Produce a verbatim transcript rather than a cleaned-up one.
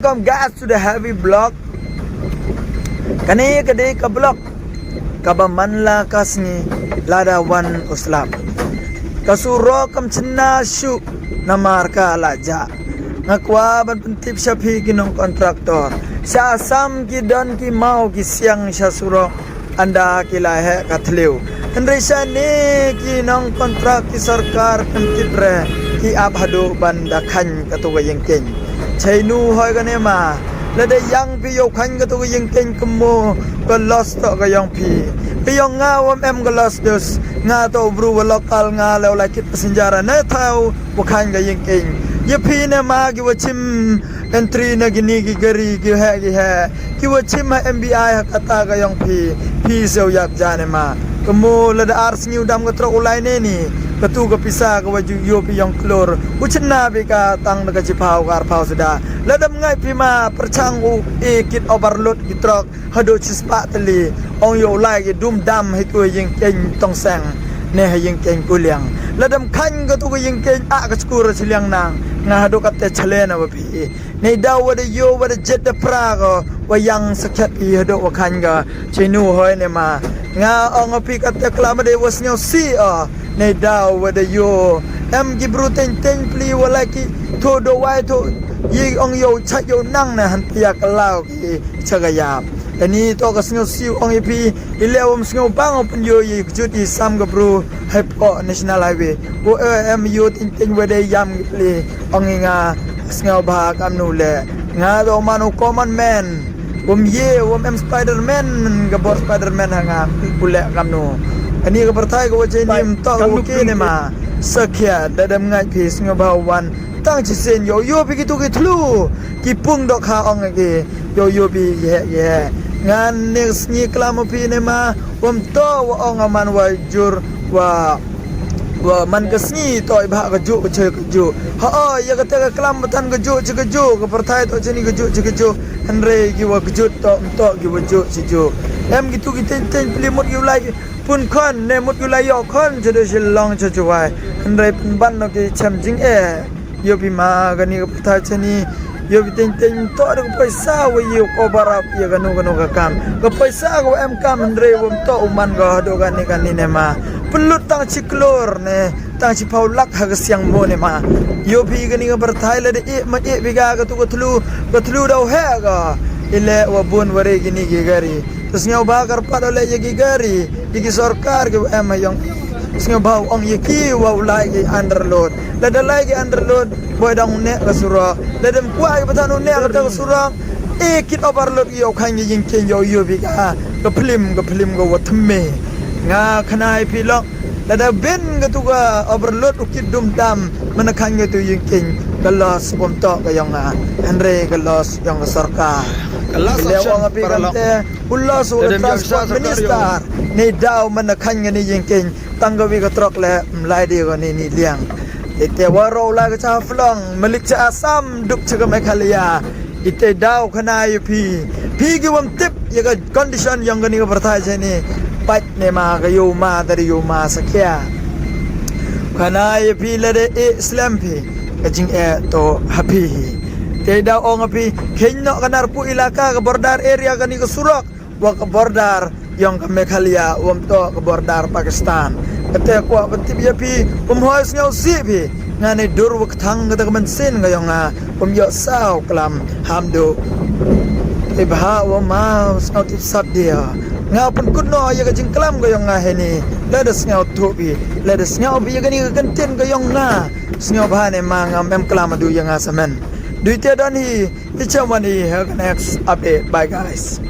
Welcome guys to the heavy vlog. Kani ka dei ka vlog kaba man la ka sngi lada wan u slap. Ka surok kam chna shu namar ka la ja. Nga kwah ban pyntip sha phi ki nong contractor. Sha Assam ki don ki maw ki siang sha surok. Ynda ki la heh ka thliew. Hynrei sha ne ki nong kontrak ki sorkar kam kit re ki ap haduh ban da khain katu ka yingkieñ. Chei nu hoi kane ma. Lada yang phi yow khain katu ka yingkieñ kamo ka loss toh ka yong phi. Ka yong nga wam em ka loss dus. Nga toh u bru wa local nga le u lai kit passenger ne thaw wa khain ka yingkieñ. Ya phi ne ma ki wa chim entry na kini ki gari ki heh ki heh. Ki wa chim ha M B I ha kata ka yong phi, phi sew yap ja ne ma. Kamo lada ar sngi u dam ka trok u lai ne ni, katu ka pisa ka wa ju yoh phi yong klur. U chna phi ka tang da ka chiphaw ka arphaw suda. Lada ngai phi ma pyrchang u e kit overload ki trok haduh chispah tylli. Ong yow lai ki dum dam ha tu ha yingkieñ Tongseng ne ha yingkieñ Kuliang. Lada khain katu ka yingkieñ a ka chkur chiliang nang. Nga haduh kate chale na wa phi. Nei daw wa da yoh wa da jet da pra ko wa yang sakhiat phi haduh wa khain ka. Chei nu hoi ne ma. Nga ong phi kate klam de wa sngewsih o. Nei daw wa da yoh. Em ki bru teng teng pli wa lai ki tho do wai tho. Yi ong yow chait yow nang ne han pia ka law ki cha ka yap. Kani toh ka sngewsih ong ya phi. I le wam sngew bang o pynyoh yi kjut yi sam ka bru. Hei poh National Highway. Wo e em yoh ting ting wa de yam ki pli. Ong i nga sngewbha kamnu le. Nga do man u common man. Wam ye, wam em Spider-Man, ka bor Spider-Man ha nga, u le kamnu. Ani ka pyrthai ka wa chei ni mtoh ka wa ke ne ma. Sakhia, da dem ngai phi sngewbha wan. Tang chi sen yow yoh phi ki tu ki thlu. Ki pung dok ha ong ki. Yow yoh phi ye ye. Ngan ne sngi klam phi ne ma. Wam toh wa ong aman wa jur wa wa man ka sngi toh i bha ka ju ka choi ka ju. Ha o ya ka te ka klam batan ka ju chi ka ju ka pyrthai toh chini ka ju chi ka ju. Hynrei ki wa ka ju toh mtoh ki wa ju chi ju. Em ki tu ki teng teng pli mut ki u lai ki pun khon ne mut ki u lai yoh khon cha do Shillong cha Jowai. Hynrei pynban no ki chem jing e. Yoh phi ma kani ka pyrthai chani. Yoh phi teng teng toh da ka paisa wa yoh ko barap ya kanu kanu ka kam. Ka paisa ka wa em kam hynrei wa mtoh u man ka haduh kani kani ne ma. Pynlut tang chi klur ne, tang chi phaw lak ha ka siang mo ne ma. Yoh phi kani ka pyrthai lada e ma e phi ka katu ka thlu, ka thlu daw heh ka. I le wa bun wa re kini ki gari. Te sngewbha kyrpad o le ya ki gari, ya ki sorkar ki wa em ha yong. Sngewbha ong ya ki wa u lai ki underload. Lada lai ki underload, boi dang u neh ka surok. Lada em kwah ki pathan u neh ka ta ka surok. E kit overload ki yow khain ki yingkieñ yow yoh phi ka. Ka phlim, ka phlim ka wa thymme. Nga khana i phi lok. Lada bin katu ka overload u kit dum dam, man khain katu yingkieñ, ka loss wam toh ka yong nga, hynrei ka loss yong ka sorkar. Ka last option, ong phi para lok. Te, u loss wa ka transport minister, nei daw man khain kani yingkieñ, tang ka wi ka trok le, mlai di ko ni ni liang. Te te wa ro la ka cha Haflong, malik cha Assam, duk cha ka Meghalaya. Ite daw khana ya phi. Phi ki wam tip ya ka condition yong kani ka pyrthai chani. Pait ne ma ka yoh ma tari yoh ma sakhia. Khana ya phi lada e slem phi. Ka jing e toh ha phi hi. Te daw ong phi. Khein noh ka narpu ilaka ka border area kani ka surok. Wa ka border yong ka Meghalaya, wam toh ka border Pakistan. Kate kwah pyntip ya phi, wam hoi sngewsih phi. Nga ne dur wa kthang kata ka mynsiem ka yong nga, wam yoh saw klam ham du. Te bha wa ma sngewtip sap dia. Nga pynkut noh ya ka jingklam ka yong nga heni. Lada sngewthuh phi, lada sngew phi ya kani ka kyntien ka yong nga. Sngewbha ne ma ngam em klam adu ya nga samen. Dui te don hi, i chem wan hi ha ka next update. Bye guys.